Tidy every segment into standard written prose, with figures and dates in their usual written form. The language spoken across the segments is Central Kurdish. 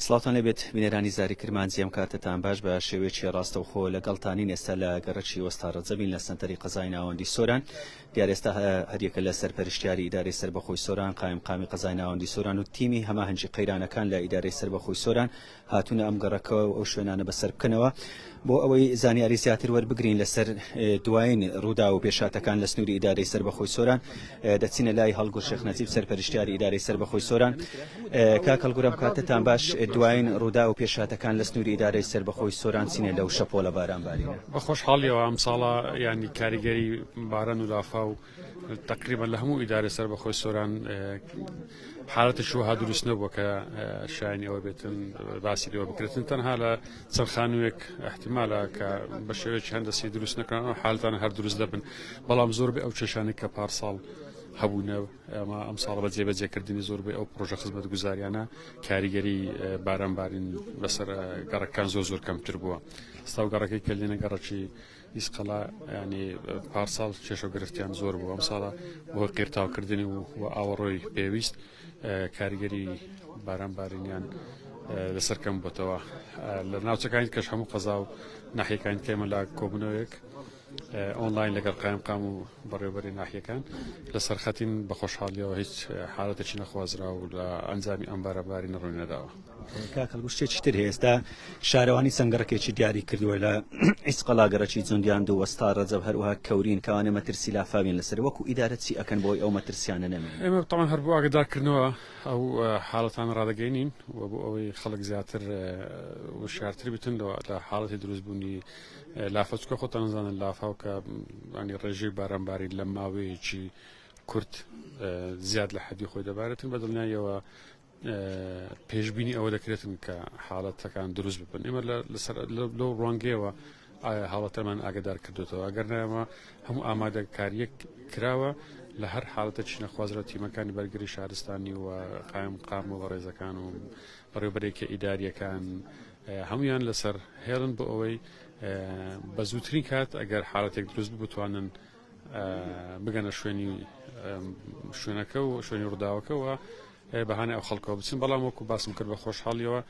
سڵاوتان لێبێت بینەرانی زاری کرمانجی ئەم کاتەتان باش بە شێوەیەکی ڕاستەوخۆ لەگەڵتانین ئێستا لە گەڕەکی وەستا ڕەجەبین لە سەنتەری قەزای ناوەندی سۆران دیار ئێستا هەریەکە لە سەرپەرشتیاری ئیدارەی سەربەخۆی سۆران قایمقامی قەزای ناوەندی سۆران و تیمی هەماهەنگی قەیرانەکان لە ئیدارەی سەربەخۆی سۆران هاتوونە ئەم گەڕەکە و ئەو شوێنانە بەسەر بکەنەوە بۆ ئەوەی زانیاری زیاتر وەربگرین لەسەر دوایین ڕووداو و پێشهاتەکان لە سنووری ئیدارەی سەربەخۆی سۆران دەچینە لای هەڵگور شێخ نەجیب سەرپەرشتیاری ئیدارەی سەربەخۆی سۆران کاک هەڵگور ئەم کاتەتان باش دوایین ڕووداو و پێشهاتەکان لە سنووری ئیدارەی سەربەخۆی سۆران چینە لەو شەپۆلە باران بارینە؟ بە خۆشحاڵیەوە ئەمساڵە یانی کاریگەری باران و لافاو تقریبا لە هەموو ئیدارە سەربەخۆی سۆران حالەتێکی وەها دروست نەبووە کە شایانی ئەوە بێتن باسی لێوە بکرێتن تەنها لە چەند خانوویەک احتیمالە کە بە شێوەیەکی هەندەسی دروست نەکران ئەو حالتانە هەر دروست دەبن بەڵام زۆربەی ئەو کێشانەی کە پارساڵ هەبوونە ئەمە ئەم ساڵ بە جێبەجێکردنی زۆربەی ئەو پرۆژە خزمەتگوزاریانە کاریگەری بارانبارین بەسەر گەڕەکان زۆر زۆر کەمتر بووە ستاو گەڕەکەی کە لێنە گەڕەکی ئیسقەڵا ینی پارساڵ کێشە و گرفتیان زۆر بوو ئەم ساڵە بۆ قیرتاوکردنی و و ئاوەڕۆی پێویست کاریگەری باران بارینیان لەسەر کەم بۆتەوە لە ناوچەکانی کەش هەموو قەزا و ناحیەکانی کەمە لە کۆبوونەوەیەک ئۆنلاین لەگەڵ قایمقام و بەڕێوبەری ناحیەکان لەسەر خەتین بە خۆشحاڵیەوە هیچ حالەتێکی نەخوازرا و لە ئەنجامی ئەم بارەباری نەڕووی نەداوە. کاک هەڵگور شتێکی تر هەیە ئێستا شارەوانی چەند گەڕەکێکی دیاری کردووە لە ئیسقەڵا گەڕەکی جوندیان دوو وەستا ڕەجەب هەروەها کەورین کەوانە مەترسی لافاویان لەسەر وەکو ئیدارە چی ئەکەن بۆی ئەو مەترسیانە نەمێنن؟ ئێمە تەبعەن هەر بۆ ئاگادارکردنەوە ئەو حاڵەتانە ڕادەگەینین و بۆ ئەوەی خەڵک زیاتر وشیارتر بتن لە حاڵەتی دروستبوونی لافە چکە خۆتان زانن لافاو کە ینی ڕێژەی بارانباری لە ماوەیەکی کورت زیاد لە حەدی خۆی دەبارێتن بە دڵنیاییەوە پێشبینی ئەوە دەکرێتن کە حاڵەتەکان دروست ببن ئێمە لەسەر لەو ڕوانگەیەوە ئایا حاڵەتەمان ئاگدار کردوێتەوە ئەگەر نایەمە هەموو ئامادەکاریەک کراوە لە هەر حاڵەتێکی نەخوازرە تیمەکانی بەرگری شارستانی و قایم قام و بەڕێزەکان و بەڕێوبەرێکە ئیداریەکان هەمویان لەسەر هێڵن بۆ ئەوەی بە زووترین کات ئەگەر حاڵەتێک دروست بتوانن بگەنە شوێنی شوێنەکە و شوێنی ڕووداوەکەەوە بەهانای ئەو خەڵکەوە بچن، بەڵام وەکو باسم کرد بە خۆشحاڵیەوە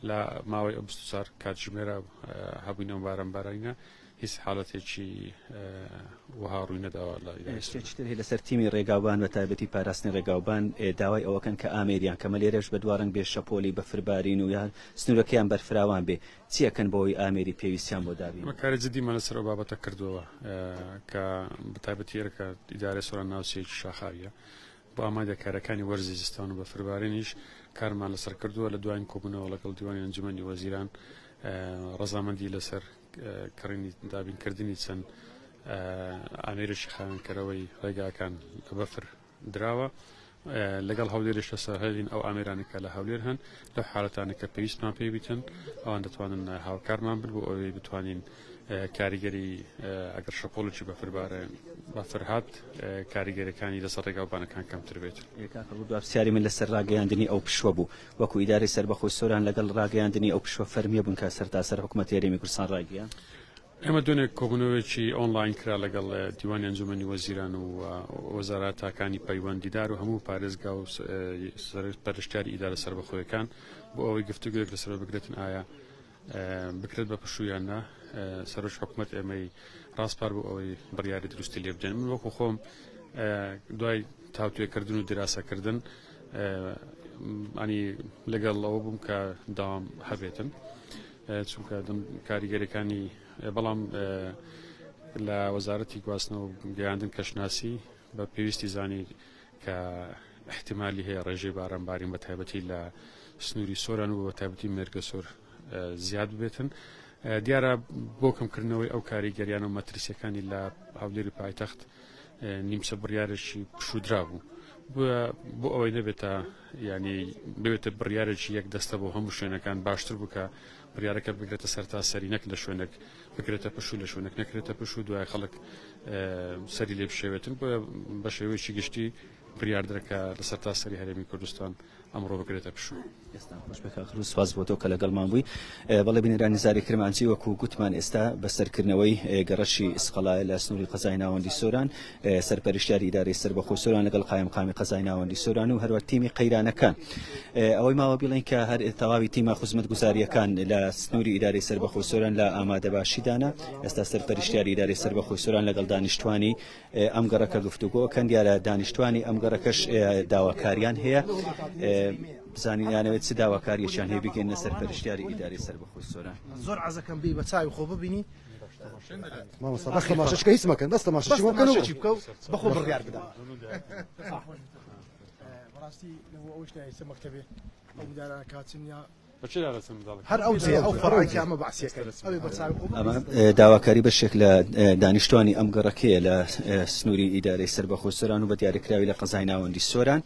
لە ماوەی ئەو 24 کاتژمێرە هەبووین ئەم باران بارینە هیچ حاڵەتێکی وەها ڕووی نەداوە لە ئیدارەی سنە. شتێکی تر هەیە لەسەر تیمی ڕێگاوبان بە تایبەتی پاراستنی ڕێگاوبان داوای ئەوەکەن کە ئامێریان کەمە لێرەش بەدوا ڕەنگ بێ شەپۆلی بەفربارین و یان سنوورەکەیان بەرفراوان بێ چی ئەکەن بۆ ئەوەی ئامێری پێویستیان بۆ دابین ئێمە کاری جدیمان لەسەر ئەو بابەتە کردووە کە بە تایبەتی ئێرە کە ئیدارەی سۆران ناوچەیەکی شاخاویە بۆ ئامادەکارییەکانی وەرزی زستان و بەفربارینیش کارمان لەسەر کردووە، لە دوایین کۆبوونەوە لەگەڵ دیوانی ئەنجومەنی وەزیران ڕەزامەندی لەسەر کڕینی دابینکردنی چەند ئامێرێکی خاوێنکەرەوەی ڕێگاکان لە بەفر دراوە. لەگەڵ هەولێریش لەسەر هەلین ئەو ئامێرانە کە لە هەولێر هەن لەو حالەتانە کە پێویستمان پێی بیتن ئەوان دەتوانن هاوکارمان بن بۆ ئەوەی بتوانین کاریگەری ئەگەر شەپۆلێکی بەفر بارێ بەفر هات کاریگەریەکانی لەسەر ڕێگاوبانەکان کەمتر بێت. کاک ڕوو دوا پرسیاری من لەسەر ڕاگەیاندنی ئەو پشووە بوو وەکو ئیدارەی سەربەخۆی سۆران لەگەڵ ڕاگەیاندنی ئەو پشووە فەرمیە بوون کە سەرتاسەر حکومەتی هەرێمی کوردستان ڕایگەیاند؟ ئێمە دوێنێ کۆبوونەوەیەکی ئۆنلاین کرا لەگەڵ دیوانی ئەنجومەنی وەزیران و وەزارەتەکانی پەیوەندیدار و هەموو پارێزگا و پەرشتیاری ئیدارە سەربەخۆیەکان بۆ ئەوەی گفتوگۆیەک لەسەر بکرێتن ئایا بکرێت بە پشوو یان نا، سەرۆکی حکومەت ئێمەی ڕاسپارد بۆ ئەوەی بڕیاری دروستی لێ بدەین. من وەکو خۆم دوای تاوتوێکردن و دیراسەکردن ئەنی لەگەڵ ئەوە بووم کە داوام هەبێتن چونکە کاریگەریەکانی بەڵام لە وەزارەتی گواستنەوە گەیاندن کەشناسی بە پێویستی زانی کە ئیحتیمالی هەیە ڕێژەی باران بارین بە تایبەتی لە سنووری سۆران و بە تایبەتی مێرگەسۆر زیاد ببێتن. دیارە بۆ کەمکردنەوەی ئەو کاریگەریانە و مەترسیەکانی لە هەولێری پایتەخت نیمچە بڕیارێکی پشودرا بوو بۆ ئەوەی نەبێتە ینی ببێتە بڕیارێکی یەک دەستە بۆ هەموو شوێنەکان باشتر بوو کە بڕیارەکە بگرێتە سەرتاسەری نەک لە شوێنێک بکرێتە پشوو لە شوێنێک نەکرێتە پشوو دوای خەڵک سەری لێ بشێوێتن بۆیە بە شێوەیەکی گشتی بڕیاردرا کە لە سەرتاسەری هەرێمی کوردستان. ئەمڕۆ بکرێتە پشوو. دەستان خۆش بێت کاک خروس، سوپاس بۆ تۆ کە لەگەڵمان بووی. بەڵێ بینەرانی زاری کرمانجی وەکو گوتمان ئێستا بەسەرکردنەوەی گەڕەکی ئیسقەڵایە لە سنووری قەزای ناوەندی سۆران، سەرپەرشتیاری ئیدارەی سەربەخۆی سۆران لەگەڵ قایمقامی قەزای ناوەندی سۆران و هەروە تیمی قەیرانەکان. ئەوەی ماوە بیڵێن کە هەر تەواوی تیمە خزمەتگوزارییەکان لە سنووری ئیدارەی سەربەخۆی سۆران لە ئامادەباشیدانە. ئێستا سەرپەرشتیاری ئیدارەی سەربەخۆی سۆران لەگەڵ دانیشتوانی ئەم گەڕەکە گفتوگۆ کەن. دیارە دانیشتوانی ئەم گەڕەکەش داواکاریان هەیە، بزانین یانەوێت چ داواکاریەکیان هەیە بگەینە سەرپەرشتیاری ئیدارەی سەربەخۆی سۆران. زۆر عەزەکەم بی بە چاوی خۆ ببینی. مامۆستا بەس تەماشا هیچ مەکەن، بەس تەماشا بەس تەماشا بکە و بەخۆ بڕیار بدە. بەڕاستی لەبۆ ئەوەش نایسە مەکتەبێ ئەو مدارانە کاچن یا هەر ئەو جێ ئەو فەڕای ئەمە بەعسیەکە ئەوێ بە چاوی خۆ ئەمە داواکاری بەشێک لە دانیشتوانی ئەم گەڕەکەیە لە سنووری ئیدارەی سەربەخۆی سۆران و بە دیاریکراوی لە قەزای ناوەندی سۆران.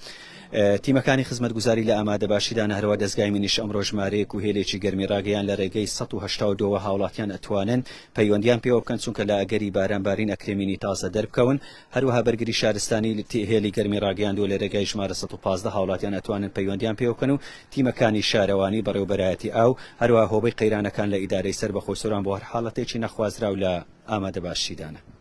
تیمەکانی خزمەتگوزاری لە ئامادەباشیدان، هەروە دەزگای منیش ئەمڕۆ ژمارەیەک و هێلێکی گەرمی ڕاگەیان لە رێگەی 182ەوە هاوڵاتیان ئەتوانن پەیوەندیان پێوە بکەن، چونکە لە ئەگەری باران بارین ئەکرێ مینی تازە دەربکەون. هەروەها بەرگری شارستانی هێلی گەرمی ڕاگەیاندووە لە رێگای ژمارە 115 هاوڵاتیان ئەتوانن پەیوەندیان پێوە بکەن و تیمەکانی شارەوانی، بەڕێوەبەرایەتی ئاو، هەروەها هۆبەی قەیرانەکان لە ئیدارەی سەربەخۆی سۆران بۆ هەر حاڵەتێکی نەخوازراو لە ئامادەباشیدانە.